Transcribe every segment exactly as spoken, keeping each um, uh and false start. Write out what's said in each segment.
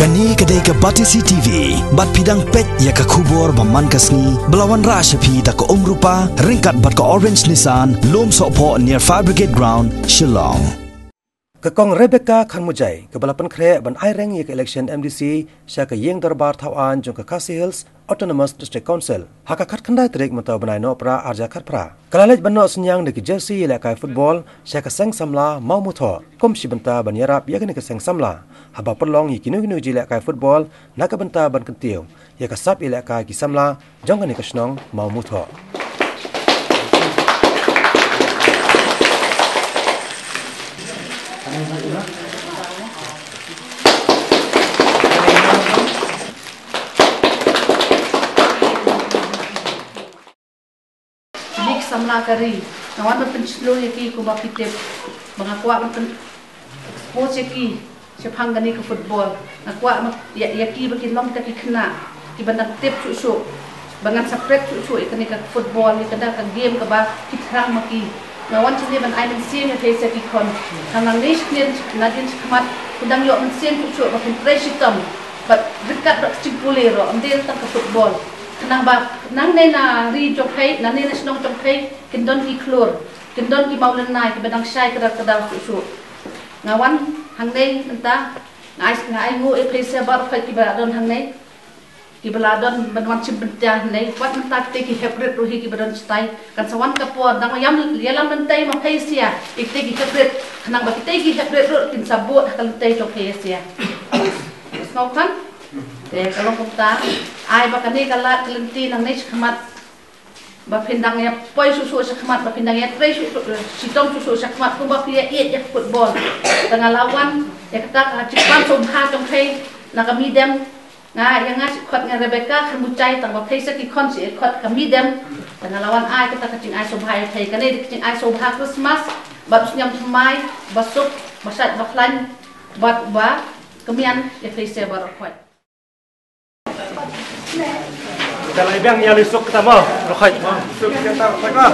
Kane ka dei ka Batesi T V, bad phi dang peit ïa ka khubor ba man ka sngi, ba la wanrah sha phi da ka Umrupa, ryngkat bad ka Orange Nissan, Lum Sohphoh near Fire Brigade Ground, Shillong. Ka Kong Rebecca Kharmujai, kaba la pynkhreh ban aireng ïa ka election M D C sha ka ïing dorbar thaw aiñ jong ka Khasi Hills Autonomous District Council, ha ka khatkhyndai tarik mynta u bnai Nohprah arhajar khatphra, ka la leit ban noh synñiang da ki jersey ïalehkai football sha ka seng samla Mawmuthoh, kum shi bynta ban ïarap ïa kane ka seng samla haba pynlong ïa kino kino ki jingïalehkai football na ka bynta ban kyntiew ïa ka sap ïalehkai ki samla jong kane ka shnong Mawmuthoh. Ki samla ka ri, nga wan ban pynshlur ïa ki kumba phi tip, ba nga kwah ban pyn-, expose ïa ki shaphang kane ka football. Nga kwah ma-, ïa, ïa ki ba kin long kita ki khynnah kiba dang tip shuh shuh, ba ngan sa pret shuh shuh ïa kane ka football, ïa kane ka game kaba ki thrang ma ki. Nga wan shane ban ai mynsiem ïa phi sa ki khon. Khnang nangne sha khmat, nadien sha khmat, phin dang ïoh mynsiem shuh shuh ba phin trei shitom bad ryngkat bad ka jingpule ruh, ym dei tang ka football. Khnang ba nangne na ri jong phi, nangne na shnong jong phi, kin don ki khlur, kin don ki mawlynnai kiba dang shai kdar kdar shuh shuh. Nga wan hangne mynta, nga ai, nga ai nguh ïa phi sa baroh kiba don hangne, kiba la don ban wan shim bynta hangne. Wat mynta kita ki hep rit ruh hi kiba don shatai, kan sa wan ka por dang ïam ïalam lynti ma phi sa ïa kita ki hep rit, khnang ba kita ki hep rit ruh kin sa bud ha ka lynti jong phi sa ïa. Sngewkhan? Te ka long kumta, ai ba kane ka lad ka lynti nangne sha khmat, ba phin dang ïa poi shuh shuh sha khmat, ba phin dang ïa trei shuh shuh, eh, shitom shuh shuh sha khmat, kumba phi ïa ïeit ïa football. Te nga la wan ïa kata ka jingpang sngewbha jong phi na ka Midem. Nga, ïa nga shi khot nga Rebecca Kharmujai, tang ba phi sa ki khon shi khot ka Midem. Te nga la wan ai kata ka jingai sngewbha ïa phi, kane dei ka jingai sngewbha Christmas bad u snem thymmai ba suk, ba shait, ba khlaiñ bad ba kmian ïa phi sa baroh khoit. Kita lai biang ïa lei suk kita mo, rokhoi. Suk kita rokhoi mo.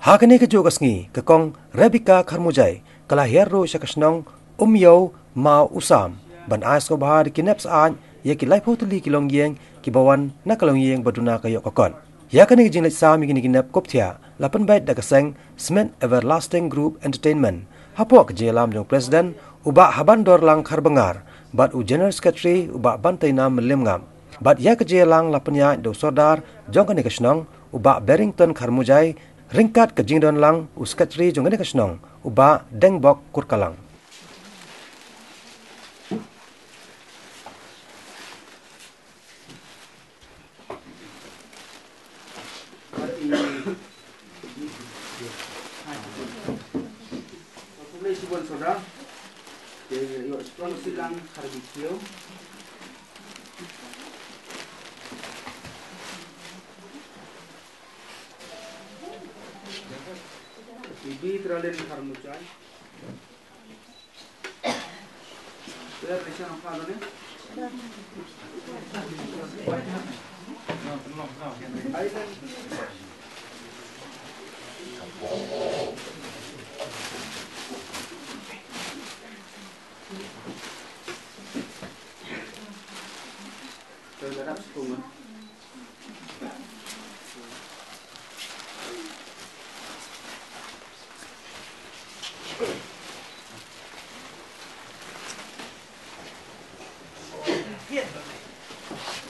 Ha kane kajuh ka sngi, ka Kong Rebecca Kharmujai ka la hiar ruh sha ka shnong Umïew Maw Usam ban ai sngewbha da ki nep syaid ïa ki laiphew tylli ki longïing kiba wan na ka longïing ba duna ka ïoh ka kot. Ïa kane ka jingleit sam ïa kine ki nep kup thiah la pynbeit da ka seng Smit Everlasting Group Entertainment hapoh ka jingïalam jong u President u Bah Habandorlang Kharbyngar bad u General Secretary u Bah Banteina Mylliemngap. Bad ïa ka jingïalang la pynïaid da u Sordar jong kane ka shnong u Bah Barrington Kharmujai, ryngkat ka jingdon lang u Secretary jong kane ka shnong u Bah Dengbok Kurkalang. Khublei shibun Sordar. Te ïoh sdang silang khar bikiew. Bibi Tralen Kharmujai.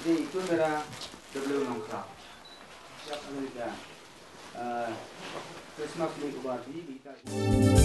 Di, tu mera W Nongkhlaw. Siap kali dah. Eh, Christmas ni kubar di, kita.